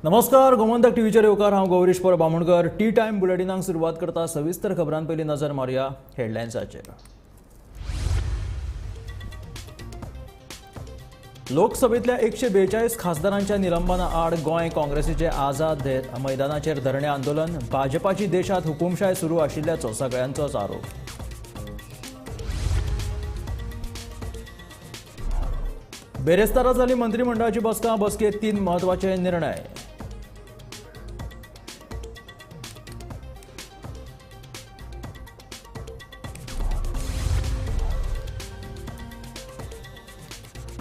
नमस्कार, गोमंतक टीव्हीचेर येवकार. हांव गौरीश परब बामणकर. टी टायम बुलेटिनाक सुरवात करता. सविस्तर खबरां पयलीं नजर मारुया हेडलायन्साचेर. लोकसभेतल्या 142 खासदारांच्या निलंबना आड गोंय काँग्रेसीचे आझाद मैदानाचेर धरणे आंदोलन. भाजपाची देशात हुकुमशाय सुरू आशिल्ल्याचो सगळ्यांचोच आरोप. बेरेस्तारा जाली मंत्रिमंडळाची बसका. बसकेत 3 महत्वाचे निर्णय.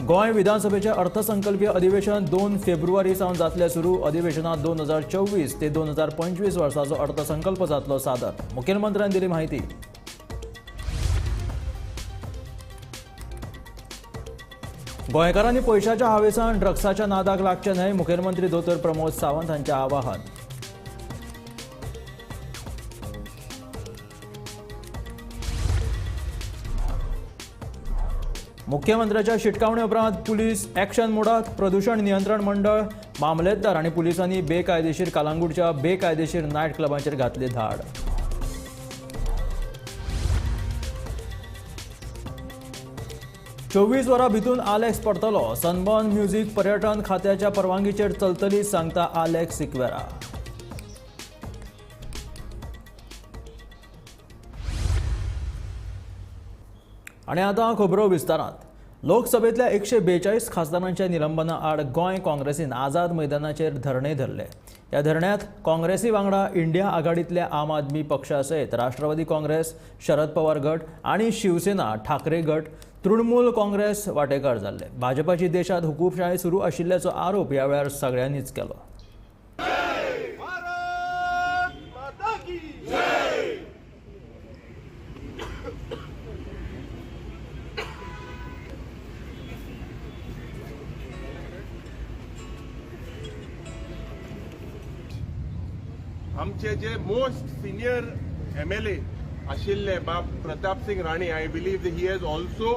गोंय विधानसभेचे अर्थसंकल्पीय अधिवेशन 2 फेब्रुवारी सावन जातलें सुरू. अधिवेशनात 2024 ते 2025 वर्साचो अर्थसंकल्प जातलो सादर. मुखेलमंत्र्यान दिली माहिती. गोंयकारांनी पयशाच्या हावेसान ड्रग्साच्या नादाक लागचें न्हय, मुखेलमंत्री दोतोर प्रमोद सावंत हांचें आवाहन. मुख्यमंत्र्याच्या शिटकावणे उपरांत पुलीस ॲक्शन मोडात. प्रदूषण नियंत्रण मंडळ, मामलेतदार आनी पुलिसांनी बेकायदेशीर कालांगूटच्या बेकायदेशीर नायट क्लबांचेर घातली धाड. 24 वरां भितून आलेक्स परतलो. सनबर्न म्युझिक पर्यटन खात्याच्या परवानगीचेर चलतली, सांगता आलेक्स सिक्वेरा. आनी आतां खबरो विस्तारांत. लोकसभेतल्या 142 खासदारांच्या निलंबना आड गोंय काँग्रेसीन आझाद मैदानाचेर धरणे धरले. ह्या धरण्यांत काँग्रेसी वांगडा इंडिया आघाडीतल्या आम आदमी पक्षा सयत राष्ट्रवादी काँग्रेस, शरद पवार गट आनी शिवसेना ठाकरे गट, तृणमूल काँग्रेस वांटेकार जाल्ले. भाजपाची देशात हुकुमशाय सुरू आशिल्ल्याचो आरोप ह्या वेळार सगळ्यांनीच केलो. आमचे जे मोस्ट सिनियर एमएलए आशिल्ले बाब Pratap Singh Rane, I believe he has also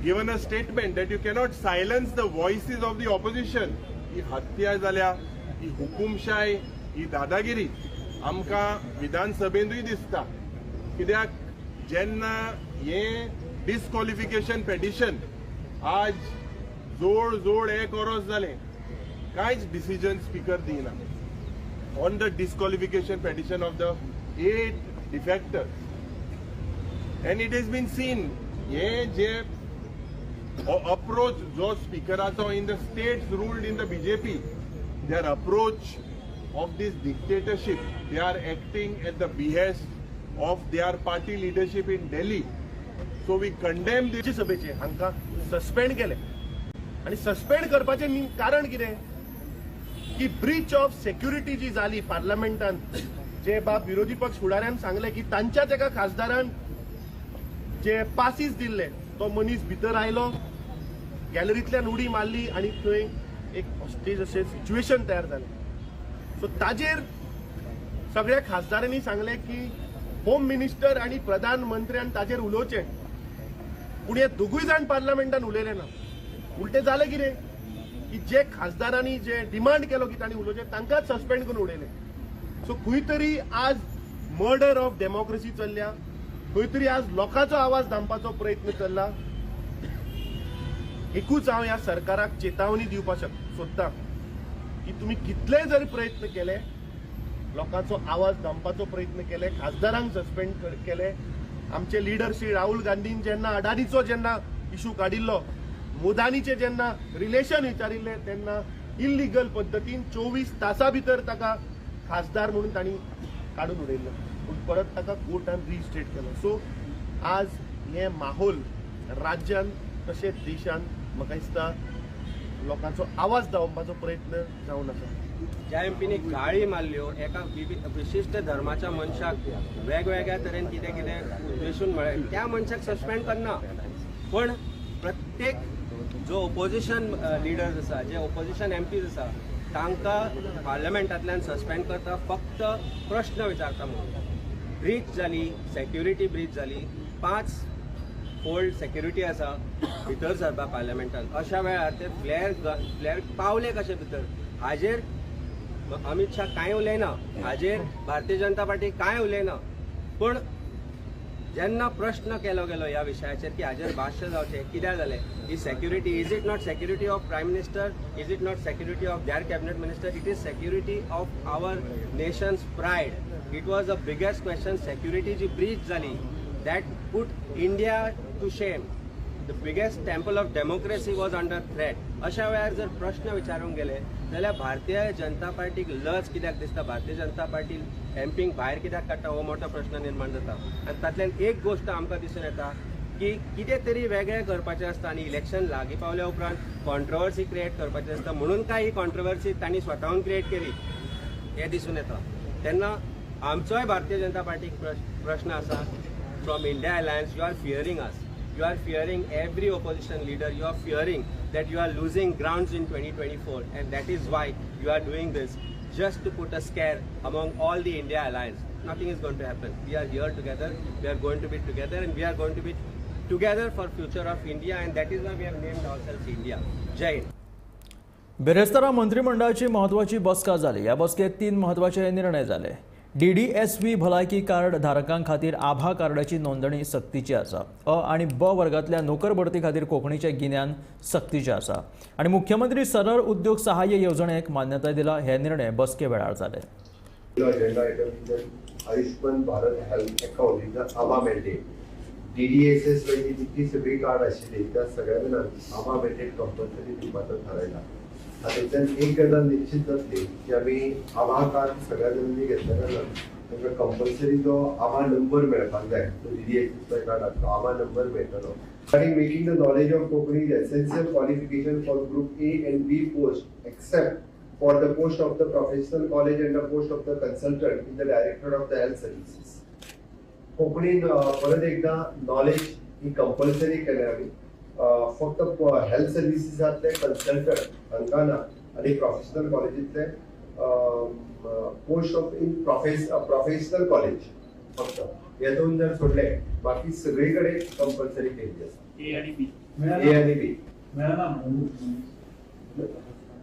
given a statement that you cannot silence the voices of the opposition. ही हत्या जाल्या, ही हुकुमशाय, ही दादागिरी आमकां विधानसभेंतूय दिसता. कित्याक जेन्ना हें डिस्क्वॉलिफिकेशन पेटिशन आज जोड जोड एक वरस जालें, कांयच डिसिजन स्पिकर दिना on the disqualification petition of the 8 defectors. And it has been seen, ye je approach jo speakeracho in the states ruled in the BJP, their approach of this dictatorship, they are acting at the behest of their party leadership in Delhi. So we condemn this. सभेचे हांकां suspend केले आनी suspend करपाचें कारण कितें की breach of security जी जाली पार्लमेंटान, जे बाब विरोधी पक्ष फुडाऱ्यान सांगले की तांच्याच एका खासदारान जे पासीस दिल्ले तो मनीस भितर आयलो, गॅलरींतल्यान उडी मारली आनी थंय एक हॉस्टेज अशें सिच्युएशन तयार जालें. सो ताजेर सगळ्या खासदारांनी सांगलें की होम मिनिस्टर आनी प्रधानमंत्र्यान ताजेर उलोवचें, पूण हे दोगूय जाण पार्लमेंटान उलयले ना. उलटें जालें कितें की जे खासदारांनी जे डिमांड केलो की तांणी उलोवचें तांकांच सस्पेंड करून उडयले. सो खंय तरी आज मर्डर ऑफ डेमोक्रेसी चल्ल्या, खंय तरी आज लोकांचो आवाज दामपाचो प्रयत्न चल्ला. एकूच हांव ह्या सरकाराक चेतावणी दिवपाक सोदता की तुमी कितलेय जरी प्रयत्न केले, लोकांचो आवाज दामपाचो प्रयत्न केले, खासदारांक सस्पेंड केले, आमचे लिडर श्री राहुल गांधीन जेन्ना अडानीचो जेन्ना इशू काडिल्लो, मोदानीचे जेन्ना रिलेशन विचारिल्ले तेन्ना इल्लिगल पद्दतीन 24 तासां भितर ताका खासदार म्हणून तांणी काडून उडयल्लो, पूण परत ताका कोर्टान रिस्टेट केलो. सो आज हे माहोल राज्यान तशेंच देशान म्हाका दिसता लोकांचो आवाज दामपाचो प्रयत्न जावन आसा. ज्या एमपीनी गाळी मारल्यो एका विशिश्ट धर्माच्या मनशाक वेगवेगळ्या तरेन कितें कितें उद्देशून म्हळें त्या मनशाक सस्पेंड करना, पण प्रत्येक जो ओपोजिशन लिडर्स आसा, जे ओपोजिशन एमपीज आसा तांकां पार्लमेंटांतल्यान सस्पेंड करता, फक्त प्रश्न विचारता म्हणून. ब्रीच जाली, सेक्युरिटी ब्रीच जाली, 5 फोल्ड सेक्युरिटी आसा भितर सरपा पार्लमेंटान. अशा वेळार ते फ्लॅर फ्लॅर पावले कशे भितर हाजेर अमित शाह कांय उलयना, हाजेर भारतीय जनता पार्टी कांय उलयना. पूण जेन्ना प्रश्न केलो गेलो ह्या विशयाचेर की हाजेर भाश्य जावचें कित्याक जालें, ही security is it not security of prime minister, is it not security of their cabinet minister, it is security of our nation's pride. It was the biggest question. Security ji breach जाली that put India to shame. The biggest temple of democracy was under threat. अशा वेळार जर प्रश्न विचारूंक गेले जाल्यार भारतीय जनता पार्टीक लज कित्याक दिसता, भारतीय जनता पार्टी एमपींक भायर कित्याक काडटा हो मोठो प्रश्न निर्माण जाता. आनी तातल्यान एक गोश्ट आमकां दिसून येता की कितें तरी वेगळें करपाचें आसता आनी इलेक्शन लागीं पावल्या उपरांत कॉन्ट्रोवर्सी क्रिएट करपाचें आसता, म्हणून काय ही कॉन्ट्रोवर्सी तांणी स्वताहून क्रिएट केली हें दिसून येता. तेन्ना आमचोय भारतीय जनता पार्टीक प्रश्न आसा, from India alliance you are fearing us, you are fearing every opposition leader, you are fearing that you are losing grounds in 2024 and that is why you are doing this, just to put a scare among all the India alliance. Nothing is going to happen. We are here together, we are going to be together and we are going to be together for future of India and that is why we have named ourselves India. Jai Hind. बिरेस्तारा मंत्रिमंडळाची महत्वाची बसका जाली. ह्या बसकेत 3 महत्वाचे निर्णय जाले. DDSV भलायकी कार्ड धारकां खातीर आभा कार्डाची नोंदणी सक्तीची आसा. अ आनी ब वर्गांतल्या नोकर भरती खातीर कोंकणीचें गिन्यान सक्तीचें आसा. आनी मुख्यमंत्री सरळ उद्योग सहाय्य येवजणेक मान्यताय दिला. हे निर्णय बसके वेळार जाले. Agenda item Ayushman Bharat health account is ABHA mandate. DDSS वयली जितकी सगळी कार्ड आशिल्ली त्या सगळ्या जाणांक आभा मॅन्डेट कंपल्सरी दिवपाचो थारायला. हातूंतल्यान एक गजाल निश्चित जातली की आमी आभा कार्ड सगळ्या जाणांनी घेतल्या कारणान तांकां कंपल्सरी जो आभा नंबर मेळपाक जाय तो DDSS कार्डाक तो आभा नंबर मेळटलो. आनी making the knowledge of Konkani is essential qualification for group A and B post except for the post of the professional college and the post of the consultant in the director of the health services. कोंकणीन परत एकदा knowledge ही compulsory केल्या आमी. फक्त health सर्विसीसांतले consultant हांकां ना आनी professional कॉलेजींतले post of in professional college फक्त हे दोन जर सोडले बाकी सगळी कडेन कंपल्सरी केल्ली आसा. ए आणि बी ए आनी बी मेळना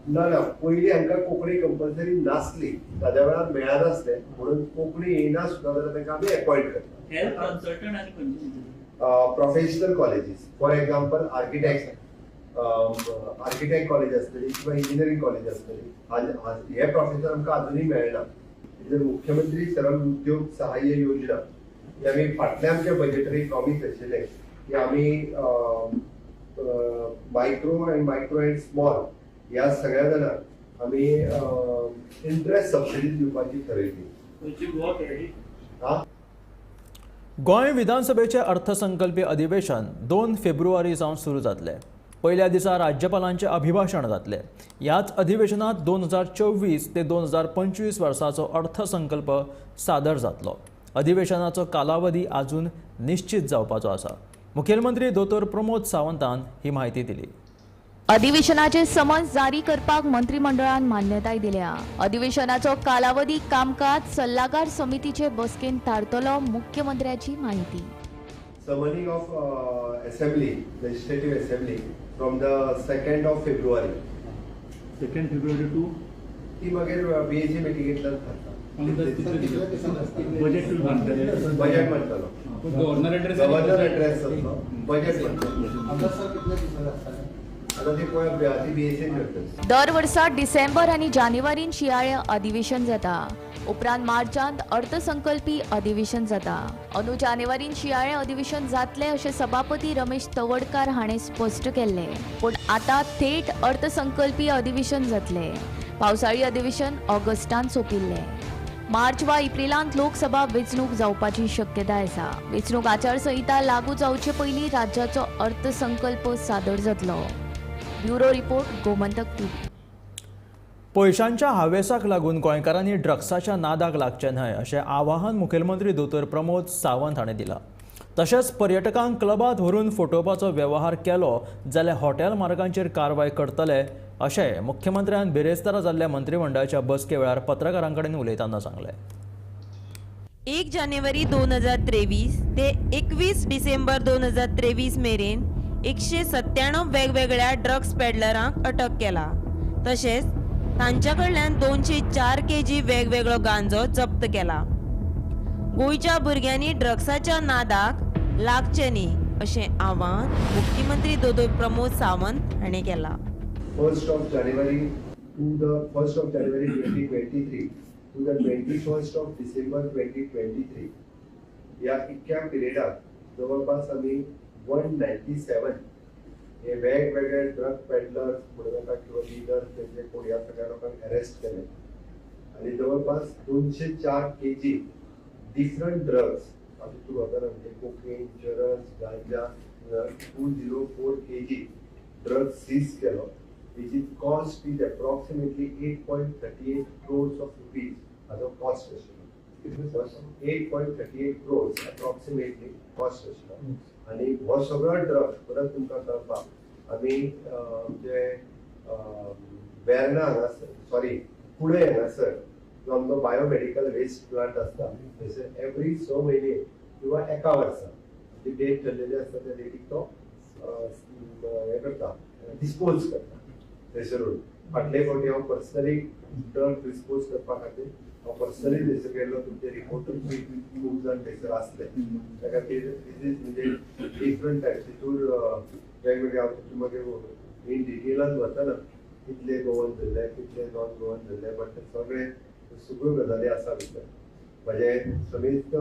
ना ना पयलीं हांकां कोंकणी कंपल्सरी नासली, ताज्या वेळार मेळनासले म्हणून कोंकणी येयना सुद्दां जाल्यार तांकां आमी अपॉयंट करता. हेल्थ कन्सल्टंट आनी खंयचे professional colleges, for example architect college आसतली किंवा इंजिनियरींग कॉलेज आसतली, हे प्रोफेसर आमकां अजुनूय मेळना. मुख्यमंत्री सरळ उद्योग सहाय्य योजना ही आमी फाटल्या आमच्या बजेटरी प्रॉमीस आशिल्लें की आमी मायक्रो अँड स्मॉल ह्या सगळ्या जाणांक आमी इंट्रस्ट सबसिडी दिवपाची ठरयली. गोंय विधानसभेचे अर्थसंकल्पीय अधिवेशन 2 फेब्रुवारी सावन सुरू जातलें. पयल्या दिसा राज्यपालांचें अभिभाशण जातलें. ह्याच अधिवेशनात 2024 ते 2025 वर्साचो अर्थसंकल्प सादर जातलो. अधिवेशनाचो कालावधी अजून निश्चित जावपाचो आसा. मुखेलमंत्री दोतोर प्रमोद सावंतान ही म्हायती दिली. अधिवेशनाचे समन्स जारी करपाक मंत्रिमंडळान मान्यताय दिल्या. अधिवेशनाचो कालावधी कामकाज सल्लागार समितीचे बसकेन थारतलो, मुख्यमंत्र्याची माहिती. Summoning of assembly, legislative assembly from the 2nd of February. 2nd February to ती मागीर बीएसी मिटिंगेंतल्यान थारता. बजेट बजेट म्हणटलो, गव्हर्नर एड्रेस, गव्हर्नर एड्रेस जातलो, बजेट म्हणटलो. दर वर्सा डिसेंबर आनी जानेवारीन शियाळे अधिवेशन जाता. उपरांत मार्चांत अर्थसंकल्पी अधिवेशन जाता. अंदू जानेवारीन शियाळे अधिवेशन जातलें अशें सभापती रमेश तवडकार हाणें स्पश्ट केल्लें. पूण आतां थेट अर्थसंकल्पी अधिवेशन जातलें. पावसाळी अधिवेशन ऑगस्टांत सोंपिल्लें. मार्च वा एप्रिलांत लोकसभा वेंचणूक जावपाची शक्यताय आसा. वेंचणूक आचारसंहिता लागू जावचे पयलीं राज्याचो अर्थसंकल्प सादर जातलो. Bureau report, Gomantak TV. पयशांच्या हावेसाक लागून गोंयकारांनी ड्रग्साच्या नादाक लागचें न्हय अशें आवाहन मुखेलमंत्री दोतोर प्रमोद सावंत हाणें दिलां. तशेंच पर्यटकांक क्लबांत व्हरून फटोवपाचो वेव्हार केलो जाल्यार हॉटेल मार्गांचेर कारवाय करतले अशें मुख्यमंत्र्यान बिरेस्तारा जाल्ल्या मंत्रिमंडळाच्या बसके वेळार पत्रकारां कडेन उलयतना सांगलें. 1 जानेवारी 2023 ते 21 डिसेंबर 2023 मेरेन 197 वेगवेगळ्या ड्रग्स पेडलरांक अटक केला. तशेंच तांच्या कडल्यान 204 केजी वेगवेगळो गांजो जप्त केला. गोंयच्या भुरग्यांनी ड्रग्साच्या नादाक लागचें न्ही अशें आवाहन मुख्यमंत्री दोतोर प्रमोद सावंत हांणी केलां. 1st of January to the 1st of January 2023 to the 21st of December 2023 ह्या इतक्या पिरियडात जवळपास आमी 197 हे वेगवेगळे ड्रग पेडलर्स म्हणूं नाका किंवा लिडर्स तेंचे कोण ह्या सगळ्या लोकांक अरेस्ट केले आनी जवळपास 204 केजी डिफरंट ड्रग्स तातूंत वतना म्हणजे कोकेन, चरस, गांजा 204 केजी ड्रग्स सीज केलो, which is cost is approximately 8.38 crores of rupees as a cost आशिल्लो. 8.38 crores approximately cost आशिल्लो. आनी हो सगळो ड्रग परत तुमकां कळपाक आमी जे वेर्ना हांगासर सॉरी कुडय हांगासर जो आमचो बायोमेडिकल वेस्ट प्लांट आसता थंयसर एवरी 6 म्हयने किंवा एका वर्सा जी डेट ठरलेली आसता त्या डेटीक तो हें करता, डिस्पोज करता. थंयसरून फाटले फावटी हांव पर्सनली ड्रग डिस्पोज करपा खातीर हांव पर्सनली थंयसर गेल्लो. तुमचे रिपोर्टर खूब जाण थंयसर आसले. त्या खातीर this is म्हणजे डिफरंट टायप्स तितूर वेगवेगळे हांव तितून मागीर इन डिटेलान वचना कितले गोवन धरले कितले नॉन गोवन धरले, बट ते सगळे सगळ्यो गजाली आसा भितर. म्हजें समेस्त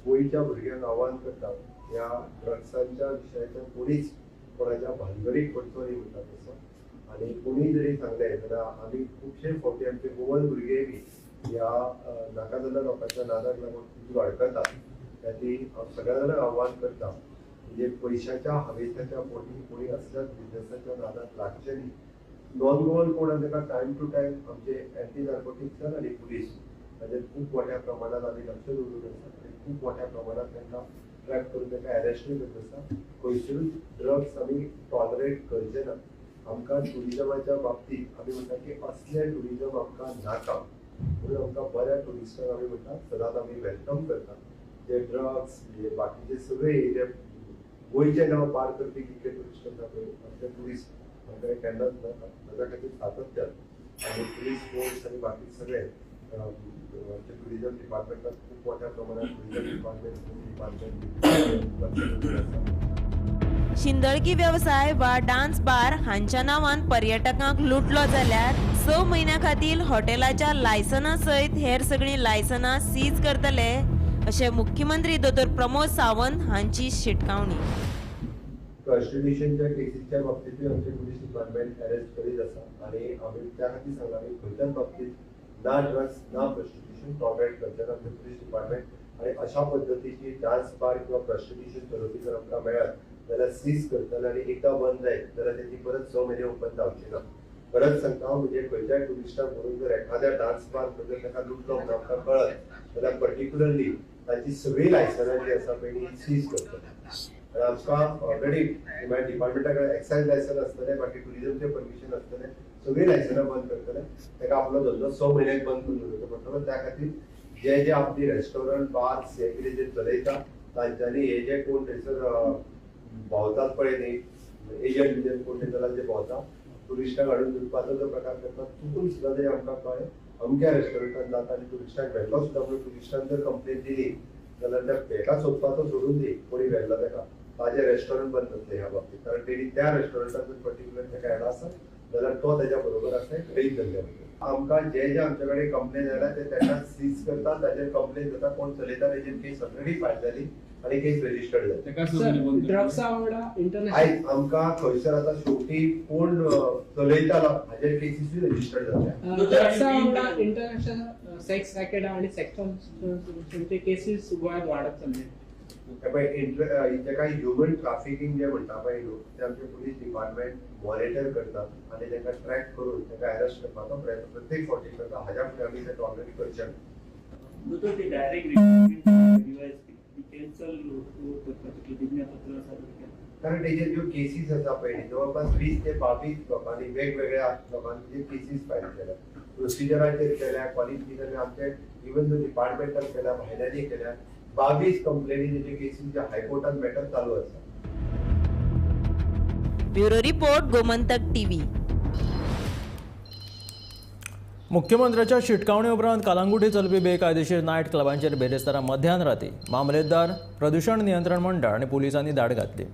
गोंयच्या भुरग्यांक आव्हान करता ह्या ड्रग्सांच्या विशयाच्या कोणीच कोणाच्या भानगडीक पडचो न्ही म्हणटा तसो. आनी कोणीय जरी सांगलें जाल्यार आमी खुबशे फावटी आमचे गोवन भुरगे बी ह्या नाका जाल्ल्या लोकांच्या नादाक लागून तितून अडकतात. त्या खातीर हांव सगळ्या जाणांक आव्हान करता म्हणजे पयशाच्या हावेसाच्या पोटी कोणी असल्याच बिजनेसाच्या नादाक लागचे न्ही. नॉन गोवन कोण आसा ताका टायम टू टायम आमचे एंटी नार्कोटिक्स आनी पुलीस हाजेर खूब मोठ्या प्रमाणात आमी लक्ष दवरून आसा आनी खूब मोठ्या प्रमाणात तांकां ट्रॅक करून तांकां अरेस्टूय करत आसा. खंयसरूच ड्रग्स आमी टॉलरेट करचे ना. आमकां ट्युरिजमाच्या बाबतीत आमी म्हणटा की असलें ट्युरिजम आमकां नाका म्हणून आमकां बऱ्या ट्युरिस्टांक आमी म्हणटा सदांच आमी welcome करता. जे ड्रग्स जे बाकीचे सगळे जे गोंयचें नांव पार करपी कितले ट्युरिस्ट आसा पळय असले ट्युरिस्ट आमकां केन्नाच नाका. ताच्या खातीर सातत्यान आनी पुलीस फोर्स आनी बाकी सगळे आमच्या ट्युरिजम डिपार्टमेंटात खूब मोठ्या प्रमाणात ट्युरिजम डिपार्टमेंट डिपार्टमेंट लक्ष दवरून आसा. शिंदळकी वेवसाय वा डान्स बार हांच्या नांवान पर्यटकांक लुटलो जाल्यार 6 म्हयन्यां खातीर हॉटेलाच्या लायसना सयत हेर सगळीं लायसनां सीज करतले अशें मुख्यमंत्री दोतोर प्रमोद सावंत हांची शिटकावणी. प्रोस्टिट्युशनच्या केसीच्या बाबतींतूय आमचे पुलीस डिपार्टमेंट अरेस्ट करीत आसा आनी आमी त्या खातीर सांगलां आमी खंयच्याच बाबतींत ना ड्रग्स ना प्रोस्टिट्युशन टॉलरेट करचे ना आमचे पुलीस डिपार्टमेंट. आनी अशा पद्दतीची डान्स बार किंवा प्रोस्टिट्युशन चलोवपी जर आमकां मेळत जाल्यार सीज करतले आनी एकदां बंद जायत जाल्यार तेजी परत 6 म्हयने ओपन जावची ना. परत सांगता हांव म्हणजे खंयच्याय ट्युरिस्टाक व्हरून जर एखाद्या डान्स बार जर ताका लुटलो म्हणून आमकां कळत जाल्यार पर्टिक्युलरली तांची सगळीं लायसनां जी आसा पळय ती सीज करतले. आनी आमकां ऑलरेडी मागीर डिपार्टमेंटा कडेन एक्सायज लायसन आसतलें, बाकी ट्युरिजमचें परमिशन आसतलें, सगळीं लायसनां बंद करतले. ताका आपलो धंदो 6 म्हयन्याक बंद करून दवरचो पडटलो. त्या खातीर जे जे आपली रेस्टॉरंट बार्स हे कितें जे चलयता तांच्यांनी हे जे कोण थंयसर भोंवतात पळय न्ही एजंट बिजंट कोण थंय जे भोंवता ट्युरिस्टांक हाडून लुटपाचो जो प्रकार करतात चुकून सुद्दां जरी आमकां कळ्ळें अमक्या रेस्टॉरंटान जाता आनी ट्युरिस्टांक व्हेल्लो सुद्दां म्हणून ट्युरिस्टान जर कंप्लेन दिली जाल्यार त्या ताका सोदपाचो सोडून दी कोणी व्हेल्लो ताका ताजें रेस्टॉरंट बंद जातलें ह्या बाबतीत. कारण तेणी त्या रेस्टॉरंटान जर पर्टिक्युलर ताका येना आसत जाल्यार तो तेज्या बरोबर आसा गृहीत धरलें वयता. आमकां जे जे आमचे कडेन कंप्लेन जाल्या ते ताका सीज करता, ताजेर कंप्लेन जाता, कोण चलयता तेजेर केस ऑलरेडी फायल जाली आनी केस रजिस्टर्ड जाली. ड्रग्सा वांगडा इंटरनॅशनल आयज आमकां खंयसर आतां शेवटी कोण चलयतालो हाजेर केसीसूय रजिस्टर्ड जाल्या. ड्रग्सा वांगडा इंटरनॅशनल सेक्स रॅकेट आणि सेक्स केसीस गोंयांत वाडत चल्ले. पळय जेका ह्युमन ट्राफिकींग जे म्हणटा पळय न्हू ते आमचे पुलीस डिपार्टमेंट मॉनिटर करतात आनी तांकां ट्रॅक करून तांकां अरेस्ट करपाचो प्रयत्न प्रत्येक फावटी करता. हाज्या फुडें आमी ते टॉलरेट करचे ना. दोतोर, ते डायरेक्ट रिक्रुटमेंट कॅन्सल करपाचें प्रतिज्ञापत्र सादर केलां. कारण तेजेर ज्यो केसीस आसा पयलीं जवळपास 20 ते 22 लोकांनी वेगवेगळ्या लोकांनी जे केसीस फायल केल्या, प्रोसिजराचेर केल्या, कॉलेजीन आमचे इवन जो डिपार्टमेंटान केल्या, भायल्यांनी केल्या, 22 कंप्लेनी तेजे केसीस जे हायकोर्टान मॅटर चालू आसा. Bureau report, Gomantak TV. मुख्यमंत्र्याच्या शिटकावणे उपरांत कालांगुटे चलपी बेकायदेशीर नायट क्लबांचेर बेरेस्तारा मध्यान राती मामलेदार प्रदूषण नियंत्रण मंडळ आनी पुलिसांनी धाड घातली.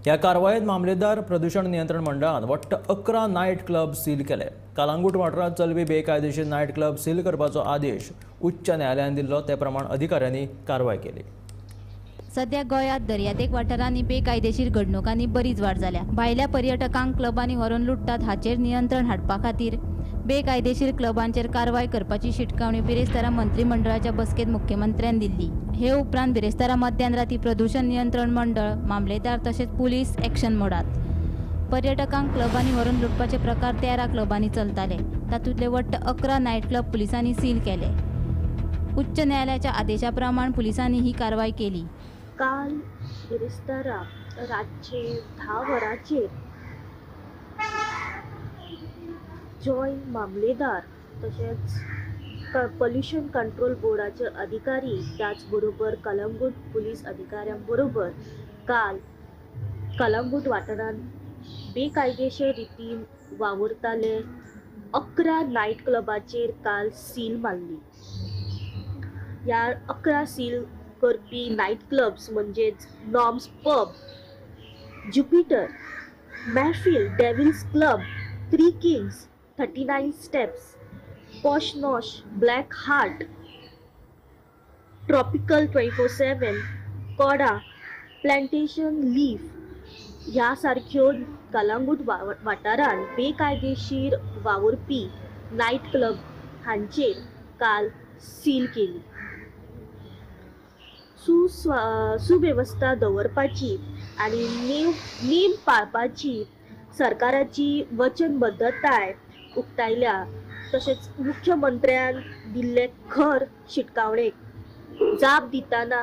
ह्या कारवायेत मामलेदार प्रदूषण नियंत्रण मंडळान वट्ट 11 नायट क्लब सील केले. कालांगूट वाठारांत चलपी बेकायदेशीर नायट क्लब सील करपाचो आदेश उच्च न्यायालयान दिल्लो, ते प्रमाण अधिकाऱ्यांनी कारवाय केली. सध्या गोंयांत दर्यादेग वाठारांनी बेकायदेशीर घडणुकांनी बरीच वाड जाल्या. भायल्या पर्यटकांक क्लबांनी व्हरून लुट्टात हाचेर नियंत्रण हाडपा खातीर बेकायदेशीर क्लबांचेर कारवाय करपाची शिटकावणी बिरेस्तारा मंत्रिमंडळाच्या बसकेत मुख्यमंत्र्यान दिल्ली. हे उपरांत बिरेस्तारा मध्यान राती प्रदूषण नियंत्रण मंडळ, मामलेदार तशेंच पुलीस एक्शन मोडात. पर्यटकांक क्लबांनी व्हरून लुटपाचे प्रकार 13 क्लबांनी चलताले. तातूंतले वट्ट 11 नायट क्लब पुलिसांनी सील केले. उच्च न्यायालयाच्या आदेशा प्रमाण पुलिसांनी ही कारवाय केली. काल बिरेस्तारा रातचे 10 वरांचेर जॉयंट मामलेदार तशेंच पॉल्युशन कंट्रोल बोर्डाचे अधिकारी त्याच बरोबर कलंगूट पुलीस अधिकाऱ्यां बरोबर काल कलंगूट वाठारांत बेकायदेशीर रितीन वावुरताले 11 नायट क्लबाचेर काल सील मारली. ह्या 11 सील करपी नायट क्लब्स म्हणजेच Norms pub, Jupiter, Mehfil, Devils club, Three Kings, 39 steps, Posh Nosh, Black Heart, Tropical 24/7, Koda, Plantation Leaf ह्या सारक्यो कलंगूट वाठारांत बेकायदेशीर वावुरपी नायट क्लब हांचेर काल सील केली. सुवेवस्था दवरपाची आनी नेम पाळपाची सरकाराची वचनबद्धताय उक्तायल्या. तशेंच मुख्यमंत्र्यान दिल्ले खर शिटकावणेक जाप दितना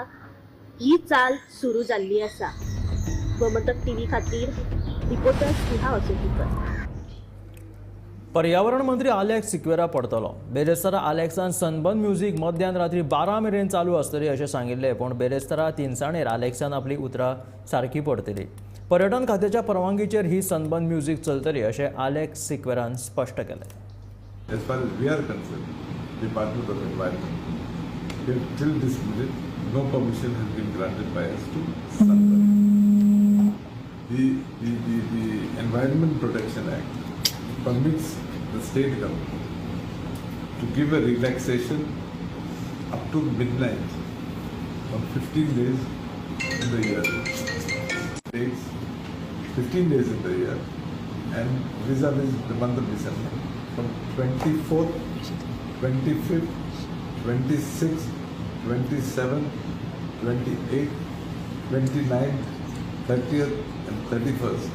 ही चाल सुरू जाल्ली आसा. गोमंतक टीव्ही खातीर रिपोर्टर स्नेहा असोतीकर. पर्यावरण मंत्री आलेक्स सिक्वेरा पडतलो. बेरेस्तारा आलेक्सान सनबर्न म्युझिक मध्यान रात्री 12 मेरेन चालू आसतली अशें सांगिल्लें, पूण बेरेस्तारा तिनसाणेर आलेक्सान आपली उतरां सारकी पडतली. पर्यटन खात्याच्या परवानगीचेर ही सनबर्न म्युझिक चलतली अशें आलेक्स सिक्वेरान स्पश्ट केलें. As far as we are concerned, Department of Environment, till this minute, no permission has been granted by us to Sunburn. The Environment Protection Act permits the state government to give a relaxation up to midnight on 15 days in the year. Dates 15 days in the year, and vis-a-vis the month of December, from 24th, 25th, 26th, 27th, 28th, 29th, 30th and 31st.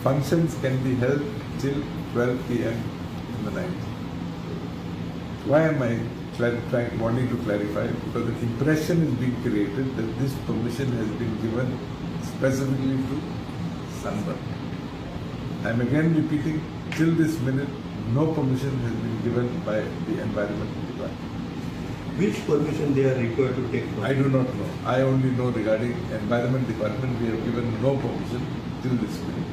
Functions can be held till 12 p.m. in the night. Why am I wanting to clarify? Because the impression is being created that this permission has been given specifically to Sunburn. I am again repeating, till this minute, no permission has been given by the Environment Department. Which permission they are required to take? I do not know. I only know regarding Environment Department, we have given no permission till this minute.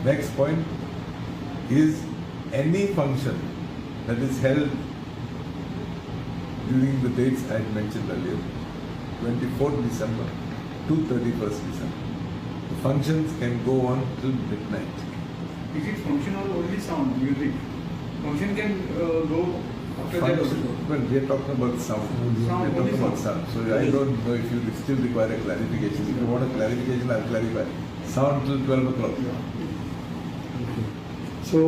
Next point is any function that is held during the dates I had mentioned earlier, 24th December to 31st December. The functions can go on till midnight. Is it function or only sound, music? Function can go after that also. Well, we are talking about sound. We are talking about sound. So I don't know if you still require a clarification. If you want a clarification, I'll clarify. Sound till 12 o'clock. Yeah. Okay. So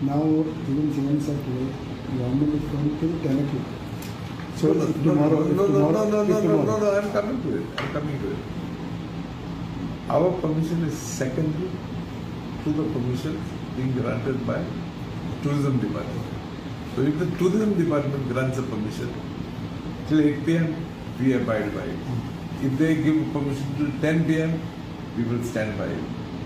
now even CM said today, government is going till 10 o'clock. So no, tomorrow, no, I'm coming to it. I'm coming to it. Our permission is secondary to the permission being granted by the tourism department. So if the tourism department grants a permission till 8 p.m., we abide by it. If they give permission till 10 p.m., we will stand by it.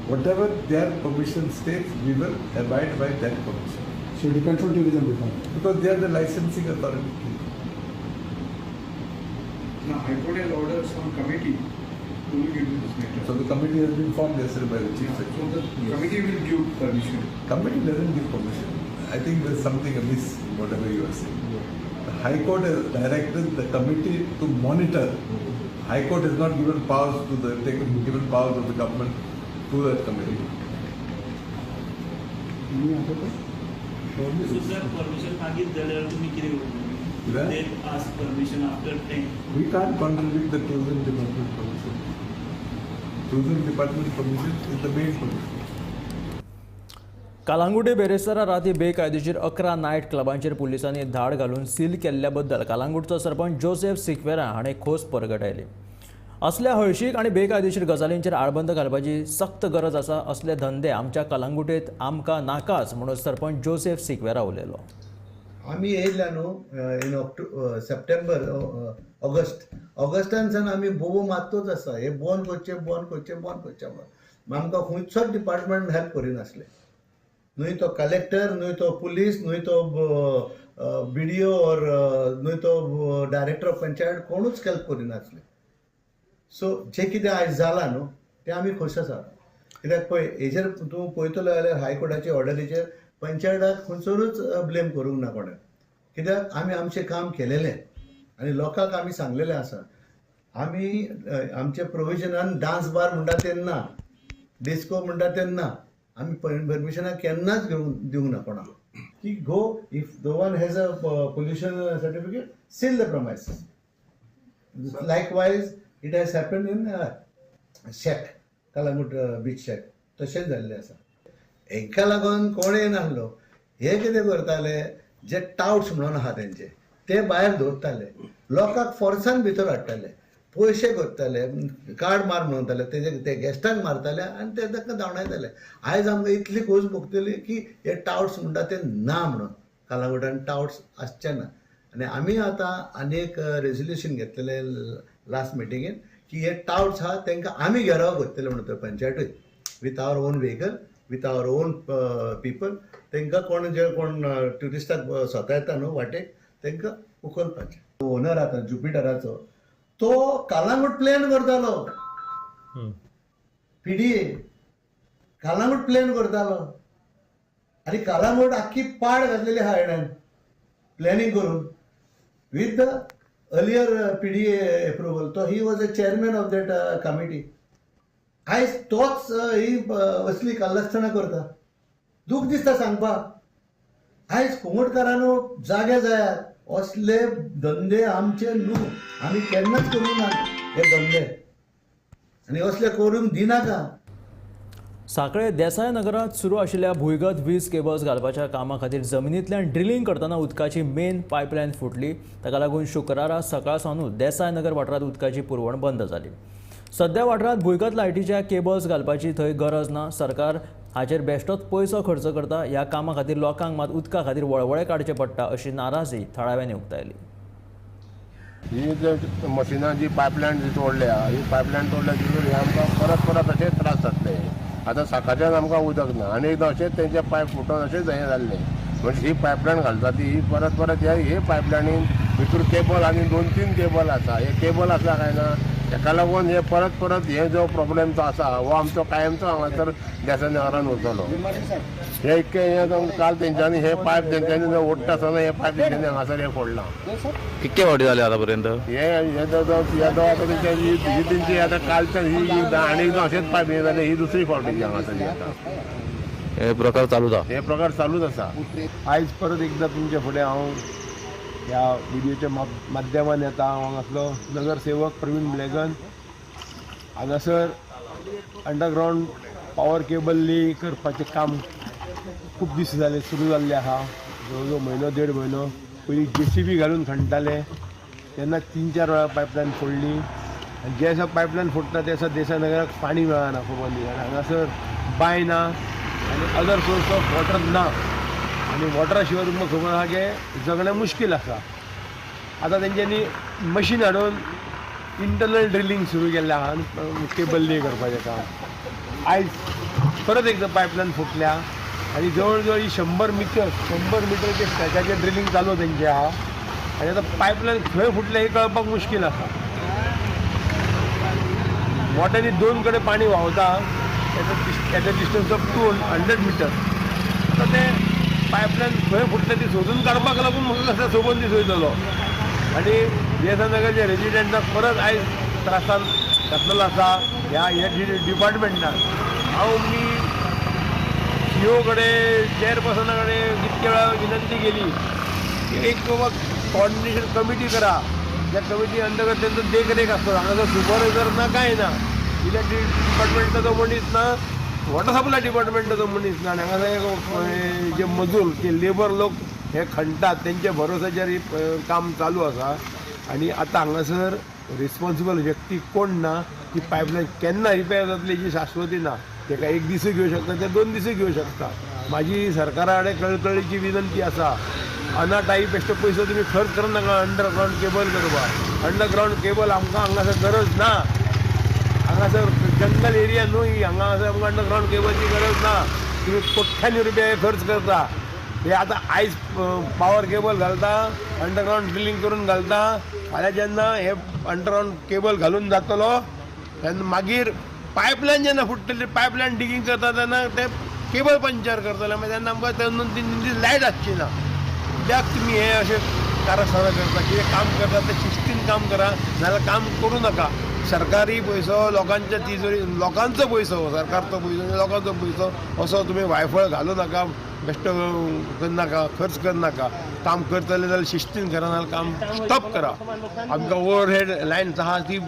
Whatever their permission states, we will abide by that permission. So it depends on tourism department. Because they are the licensing authority. Now, High Court has ordered some committee to look into this matter. So the committee has been formed yesterday by the Chief Secretary. So the committee will give permission. Committee doesn't give permission. I think there's something amiss in whatever you are saying. The High Court has directed the committee to monitor. High Court has not given powers to the given powers of the government to that committee. Any other question? So sir, permission मागीत जाल्यार तुमी कितें करतले? They ask permission after 10. We can't contradict the tourism department permission. Tourism department permission is the main permission. Calangute बेरेस्तारा राती बेकायदेशीर 11 night क्लबांचेर पुलिसांनी धाड घालून seal केल्ल्या बद्दल कालांगूटचो सरपंच जोसेफ सिक्वेरा हाणें खोस परगटायली. असल्या हळशीक आनी बेकायदेशीर गजालींचेर आळबंद घालपाची सक्त गरज आसा. असले धंदे आमच्या कालांगुटेंत आमकां नाकाच म्हणून सरपंच जोसेफ सिक्वेरा उलयलो. आमी येयल्या न्हू इन सप्टेंबर ऑगस्ट ऑगस्टान सावन आमी बोबो मारतोच आसा. हे बंद करचें बंद करचें बंद करचें म्हणून आमकां खंयचोच डिपार्टमेंट हेल्प करिनासले. न्हय तो कलेक्टर, न्हय तो पुलीस, न्हय तो बीडीओ ऑर न्हय तो डायरेक्टर ऑफ पंचायत, कोणूच हेल्प करिनासले. सो जें कितें आयज जालां न्हू तें आमी खोश आसा. कित्याक पळय हेजेर तूं पळयतलो जाल्यार हायकोर्टाचे ऑर्डरीचेर पंचायताक खंयसरूच ब्लेम करूंक ना कोणें. कित्याक आमी आमचें काम केलेलें आनी लोकांक आमी सांगलेलें आसा. आमी आमच्या प्रोविजनान डांस बार म्हणटा तेन्ना, डिस्को म्हणटा तेन्ना आमी परमिशनां केन्नाच घेवंक दिवंक ना कोणाक की go if the one has a pollution certificate seal the premises. Likewise it has happen in shack, Calangute beach shack तशेंच जाल्लें आसा. हेका लागून कोण येनासलो. हे कितें करताले, जे टावट्स म्हणून आहा तेंचे ते भायर दवरताले, लोकांक फोर्सान भितर हाडटाले, पयशे करताले, कार्ड मार म्हणटाले, तेजे ते गेस्टांक मारताले आनी ते तांकां धांवडायताले. आयज आमकां इतली खोस भोगतली की हे टावट्स म्हणटा ते ना म्हणून कालांगुटान टावट्स आसचे ना. आनी आमी आतां आनी एक रेजोल्युशन घेतलेलें लास्ट मिटिंगेन की हे टावट्स आहा तांकां आमी घेराव करतले म्हणटा पंचायतूय with our own vehicle, with our own people. तांकां कोण जे कोण ट्युरिस्टाक स्वता येता न्हू वाटेक तांकां उखलपाचें. ओनर आतां जुपिटराचो तो कालांगूट प्लॅन करतालो, पीडीए कालांगूट प्लॅन करतालो आनी कालांगूट आख्खी पाड घातलेली आहा हेणेन प्लॅनिंग करून with the earlier PDA approval. तो he was a chairman of that committee. आयज तोच ही असली कल्लस्थणां करता. दूख दिसता सांगपाक. आयज कोंगटकारांनो जागे जायात. असले धंदे आमचे न्हू, आमी केन्नाच करूंक ना हे धंदे आनी असले करूंक दिनाका. साखळे देसाय नगरांत सुरू आशिल्ल्या भुंयगत वीज केबल्स घालपाच्या कामा खातीर जमिनींतल्यान ड्रिलींग करतना उदकाची मेन पायपलायन फुटली. ताका लागून शुक्रारा सकाळ सावन देसाय नगर वाठारांत उदकाची पुरवण बंद जाली. सध्या वाठारांत भुंयगत लायटीच्या केबल्स घालपाची थंय गरज ना. सरकार हाचेर बेश्टोच पयसो खर्च करता. ह्या कामा खातीर लोकांक मात उदका खातीर वळवळे काडचे पडटा अशी नाराजी थळाव्यांनी उक्तायली. ही जे मशिनां जी पायपलायन जी तोडल्या, ही पायपलायन तोडल्या तितून हे आमकां परत परत अशेच त्रास जातले. आतां सकाळच्यान आमकां उदक ना आनी एकदां अशेंच तेंचे पायप फुटोन अशेंच हें जाल्लें. म्हणजे ही पायपलायन घालता ती ही परत परत हे पायपलायनीन भितर केबल आनी 2-3 केबल आसा. हे केबल आसा काय ना हेका लागून हे परत परत हे जो प्रॉब्लेम जो आसा हो आमचो कायमचो हांगासर देसाय नगरान उरतलो. हे इतकें हें काल तेंच्यांनी हे पायप तेंच्यांनी ओडटा आसतना हे पायप तेंच्यांनी हांगासर हे फोडलां. कितके फावटी जाले आतां पर्यंत हे हे आतां तेंच्या ही तेंची आतां कालच्यान ही आनी एकदां अशेंच पायप हें जालें. ही दुसरी फावटी हांगासर आतां हे प्रकार चालूच आसा. हे प्रकार चालूच आसा. आयज परत एकदां तुमच्या फुडें हांव ह्या व्हिडियोच्या माध्यमान येता. हांव हांगासलो नगरसेवक प्रवीण ब्लॅगन. हांगासर अंडरग्रावंड पावर केबल ली करपाचें काम खूब दीस जाले सुरू जाल्लें आसा. जवळ जवळ म्हयनो देड म्हयनो पयलीं जेसीबी घालून खणटाले तेन्ना 3-4 वेळा पायपलायन फोडली. आनी जे दिसा पायपलायन फोडटा ते दिसा देसाय नगराक पाणी मेळना खबर न्ही. आनी हांगासर बांय ना आनी अदर सोर्स ऑफ वॉटर ना. आनी वॉटरा शिवाय तुमकां खबर आसा की जगणें मुश्कील आसा. आतां तेंच्यांनी मशीन हाडून इंटरनल ड्रिलींग सुरू केल्लें आहा आनी केबल ले करपाचें काम. आयज परत एकदां पायपलायन फुटल्या आनी जवळ जवळ ही 100 मिटर 100 मिटरचे स्ट्रेचाचें ड्रिलींग चालू तेंचें आहा आनी आतां पायपलायन खंय फुटलें हें कळपाक मुश्कील आसा. मोट्यांनी दोन कडेन पाणी व्हांवता at a distance of 200 metre. आतां तें पायपलायन खंय फुटलें ती सोदून काडपाक लागून म्हाका कसो सोबोन दीस वयतलो आनी देसाय नगरच्या रेजिडेंटाक परत आयज त्रासान घातलेलो आसा ह्या डिपार्टमेंटान. हांव मी सीओ कडेन, चेअरपर्सना कडेन कितके वेळा विनंती केली की एक बाबा कॉर्डिनेशन कमिटी करा, त्या कमिटी अंतर्गत तेंचो देखरेख आसता. हांगासर सुपरवायझर ना कांय ना, इलेक्ट्रीक डिपार्टमेंटाचो मनीस ना, वॉटर सप्लाय डिपार्टमेंटाचो मनीस ना, आनी हांगासर जे मजूर जे लेबर लोक हे खणटात तेंच्या भरोसाचेर काम चालू आसा. आनी आतां हांगासर रिस्पॉन्सिबल व्यक्ती कोण ना, ती पायपलायन केन्ना रिपेर जातली हेची शाश्वती ना. तेका एक दिसूय घेवं शकता, ते 2 दिसूय घेवं शकता. म्हाजी सरकारा कडेन कळकळीची विनंती आसा, अनाटाई बेश्टो पयसो तुमी खर्च करनाका अंडरग्रावंड केबल करपाक. अंडरग्रावंड केबल आमकां हांगासर गरज ना, हांगासर जंगल एरिया न्हय, हांगासर आमकां अंडरग्रावंड केबलची गरज ना. तुमी कोट्यांनी रुपया खर्च करता. हे आतां आयज पावर केबल घालता, अंडरग्रावंड ड्रिलींग करून घालता, फाल्यां जेन्ना हे अंडरग्रावंड केबल घालून जातलो तेन्ना मागीर पायपलायन जेन्ना फुट्टली, पायपलायन डिगींग करता तेन्ना ते केबल पंक्चर करतले, मागीर तेन्ना आमकां 2-3 दीस लायट आसची ना. कित्याक तुमी हे अशें कारस्थानां करता? कितें काम करता तें शिस्तीन काम करा, नाजाल्यार काम करूं नाका. सरकारी पयसो लोकांच्या तिजोरी, लोकांचो पयसो, सरकारचो पयसो, लोकांचो पयसो असो तुमी वायफळ घालूं नाका, बेश्टो करनाका, खर्च करनाका. काम करतले जाल्यार शिस्तीन करा, नाजाल्यार काम स्टॉप करा. आमकां ओवरहेड लायन आहा ती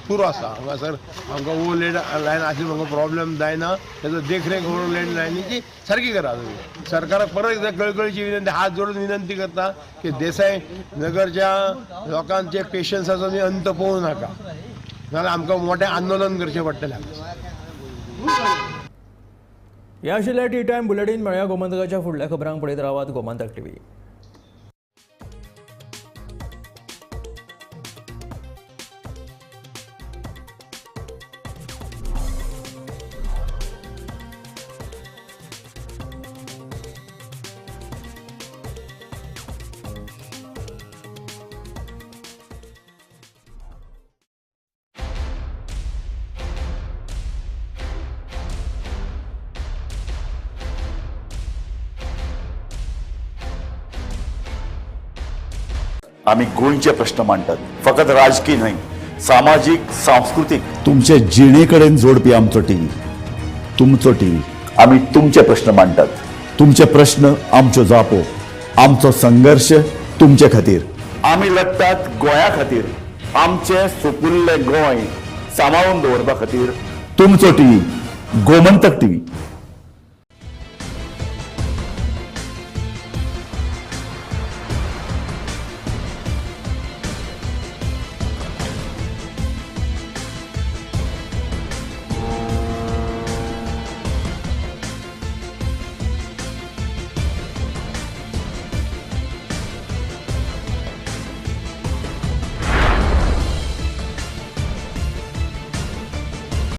पुरो आसा हांगासर, आमकां ओवरहेड लायन आसली म्हाका प्रॉब्लेम जायना, तेजो देखरेख ओवरहेड लायनीची सारकी करा तुमी. सरकाराक परत एकदां कळकळीची विनंती, हात जोडून विनंती करता की देसाय नगरच्या लोकांचे पेशन्साचो तुमी अंत पळोवं नाका, नाजाल्यार आमकां मोठें आंदोलन करचें पडटलें. ह्या आशिल्ल्या टी टायम बुलेटीन. मेळया गोमंतकाच्या फुडल्या खबरांक पळयत रावात गोमंतक टीव्ही. आमी गोंयचे प्रश्न मांडटात, फकत राजकीय न्हय, सामाजीक, सांस्कृतीक, तुमचे जिणे कडेन जोडपी आमचो टीव्ही, तुमचो टीव्ही. आमी तुमचे प्रश्न मांडटात, तुमचे प्रश्न आमच्यो जापो, आमचो संघर्श तुमचे खातीर. आमी लढटात गोंया खातीर, आमचें सुपुल्लें गोंय सांबाळून दवरपा खातीर. तुमचो टीव्ही, गोमंतक टीव्ही.